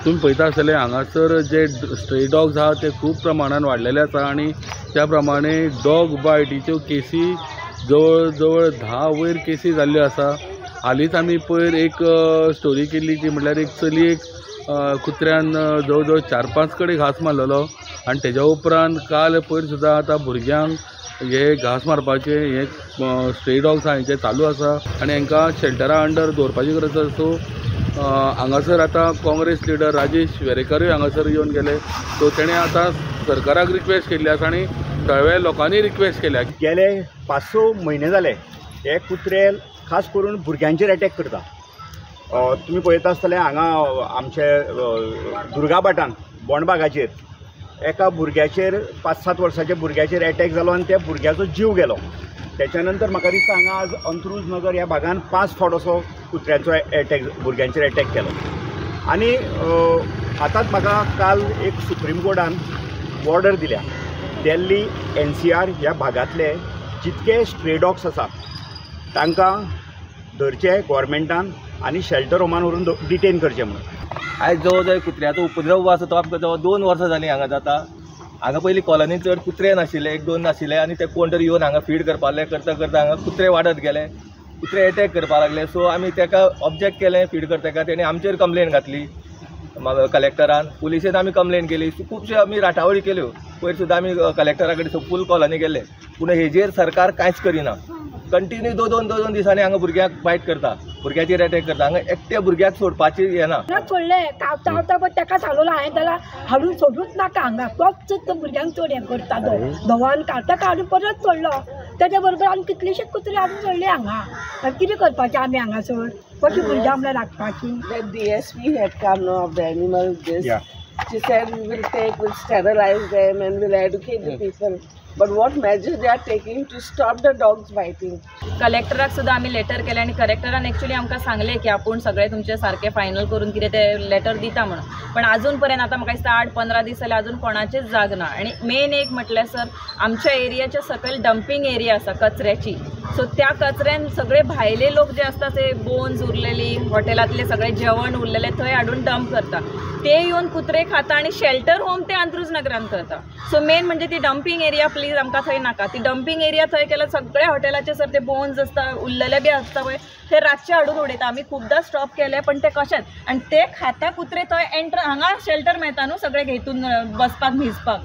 तुमी पळयता आसतले हांगासर जे स्ट्रे डॉग्स आहा ते खूब प्रमाणान वाडलेले आसा आनी त्या प्रमाणे डॉग बायटीच्यो केसी जवळ जवळ 10 वयर केसी जाल्ल्यो आसा. हालींच आमी पयर एक स्टोरी केल्ली ती म्हटल्यार एक चलयेक कुत्र्यान जवळ जवळ 4-5 कडेन घांस मारलेलो आनी तेज्या उपरांत काल पयर सुद्दां आतां भुरग्यांक हे घांस मारपाचे हे स्ट्रे डॉग्स आहा हेंचे चालू आसा आनी हांकां शेल्टरा अंडर दवरपाची गरज आसा. सो हांगासर आतां काँग्रेस लिडर राजेश वेरेंकारूय हांगासर येवन गेले. सो तेणें आतां सरकाराक रिक्वेस्ट केल्ली आसा आनी थळाव्या लोकांनी रिक्वेस्ट केल्या. गेले 5-6 म्हयने जाले हे कुत्रे खास करून भुरग्यांचेर अटॅक करता. तुमी पळयता आसतले हांगा आमचे दुर्गाभाटान बोंडबागाचेर एका भुरग्याचेर 5-7 वर्साच्या भुरग्याचेर अटॅक जालो आनी त्या भुरग्याचो जीव गेलो. त्याच्या नंतर म्हाका दिसता हांगा आज अंत्रुज नगर ह्या भागान 5 फावट असो कुत्र्यांचो अटॅक भुरग्यांचेर अटॅक केलो. आनी आतांच म्हाका काल एक सुप्रीम कोर्टान ऑर्डर दिल्या, दिल्ली NCR ह्या भागांतले जितके स्ट्रे डॉग्स आसा तांकां धरचे गोवोरमेंटान आनी शेल्टर होमान व्हरून डिटेन करचे म्हणून. आयज जवळ जवळ कुत्र्याचो उपद्रव आसा तो आमकां जवळ 2 वर्सां जालीं हांगा जाता. हांगा पयलीं कॉलनीन चड कुत्रे नाशिल्ले, 1-2 नाशिल्ले आनी ते कोण तरी येवन हांगा फीड करपाक लागले. करता करता हांगा कुत्रे वाडत गेले, कुत्रे एटॅक करपाक लागले. सो आमी ताका ऑब्जेक्ट केलें फीड करता तेका, तेणी आमचेर कंप्लेन घातली कलेक्टरान, पुलिशेन आमी कंप्लेन केली. खुबश्यो आमी राटावळी केल्यो. पयर सुद्दां आमी कलेक्टरा कडेन फूल कॉलनी गेल्ले, पूण हेजेर सरकार कांयच करिना. कंटिन्यू 2-2 दिसांनी हांगा भुरग्यांक बायट करता, भुरग्याचेर अटॅक करता. हांगा एकट्या भुरग्याक सोडपाची येना. सोडलें कावता कावता पण ताका सांगलो हांवें त्याला हाडून सोडूच नाका हांगा, तोच भुरग्यांक चड हें करता. तो धोवान ताका हाडून परत सोडलो. तेच्या बरोबर आमी कितलेशेच कुत्रे हाडून सोडले हांगा. कितें करपाचें आमी हांगासर, कशी भुरग्यां म्हळ्यार राखपाची. The DSP had come now of the animal this. Yeah. She said we will take, we'll sterilize them and we'll educate the people. But what measures they are taking to stop the dogs biting? कलेक्टराक सुद्दां आमी letter केलें आनी कलेक्टरान actually आमकां सांगलें की आपूण सगळें तुमचें सारकें फायनल करून कितें तें लेटर दिता म्हणून. पण अजून पर्यंत आतां म्हाका दिसता 8-15 दीस जाले अजून कोणाचेच जाग ना. आनी मेन एक म्हटल्यार सर आमच्या एरियाच्या सकयल डंपींग एरिया आसा कचऱ्याची. सो त्या कचऱ्यान सगळे भायले लोक जे आसता ते बोन्स उरलेली, हॉटेलांतले सगळे जेवण उरलेलें थंय हाडून डंप करता. ते येवन कुत्रे खाता आनी शेल्टर होम ते अंत्रुज नगरान करता. सो मेन म्हणजे ती डंपींग एरिया प्लीज आमकां थंय नाका. ती डंपींग एरिया थंय केल्यार सगळ्या हॉटेलाचे सर ते बोन्स आसता उरलेले बी आसता पळय ते रातचे हाडून उडयता. आमी खुबदां स्टॉप केले पण ते कशेंच. आनी ते खाता कुत्रे थंय एंटर हांगा शेल्टर मेळटा न्हू सगळे घेतून बसपाक न्हिजपाक.